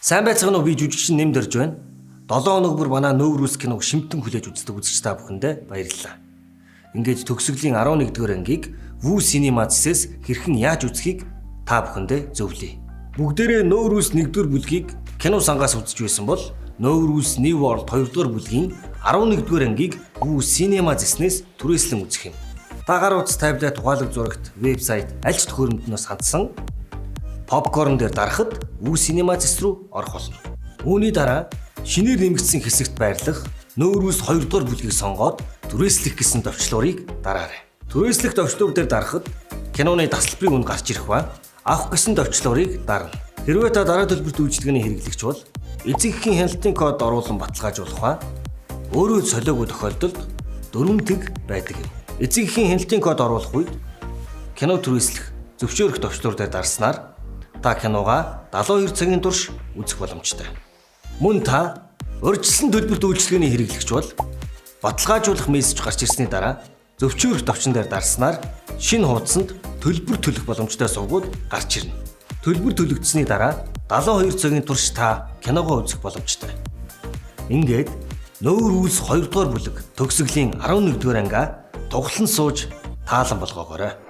Сайн байцгаана уу, би жүжигчин Нэмд орж байна. 7 хоног бүр манай No Rules киног шимтэн хүлээж үздэг үзэгч та бүхэндээ баярлалаа. Ингээд төгсгөлийн 11-р ангийг Vue Cinema зэсээс хэрхэн яаж үзэхийг та бүхэндээ зөвлөе. Бүгдээрээ No Rules 1-р бүлгийг кино сангаас үзэж байсан бол No Rules New World 2-р бүлгийн 11-р ангийг Vue Cinema зэснээс түрээслэн үзэх юм. Та гар утас, таблет, ухаалаг зурагт, вебсайт аль ч төхөөрөмжнөөс хандсан попкорн дээр дарахад Vue Cinema зэс рүү орох болно. Үүний дараа шинээр нэмэгдсэн хэсэгт байрлах No Rules 2 дугаар бүлгийг сонгоод түрээслэх гэсэн товчлуурыг дараарай. Түрээслэх товчлуур дээр дарахад киноны тасалбарын үн гарч ирэх ба авах гэсэн товчлуурыг дарна. Хэрвээ та дараа төлбөрт үйлчилгээний хэрэглэгч бол эцэг эхийн хяналтын код оруулан баталгаажуулах ба өөрөө солиогүй тохиолдолд дөрвөн тэг байдаг юм. Эцэг эхийн хяналтын код оруулах үед кино түрээслэх, зөвшөөрөх товчлуур дээр дарснаар та киногоо 72 цагийн турш үзэх боломжтой. Мөн та урьдчилсан төлбөрт үйлчилгээний хэрэглэгч бол баталгаажуулах мессеж гарч ирсний дараа зөвшөөрөх товчон дээр дарснаар шинэ хуудсанд төлбөр төлөх боломжтой сувгууд гарч ирнэ. Төлбөр төлөгдсөний дараа 72 цагийн турш та киногоо үзэх боломжтой. Ингээд No Rules 2 дугаар бүлэг төгсгөлийн 11 дугаар ангиа тухлан сууж таалан болгоогоорой.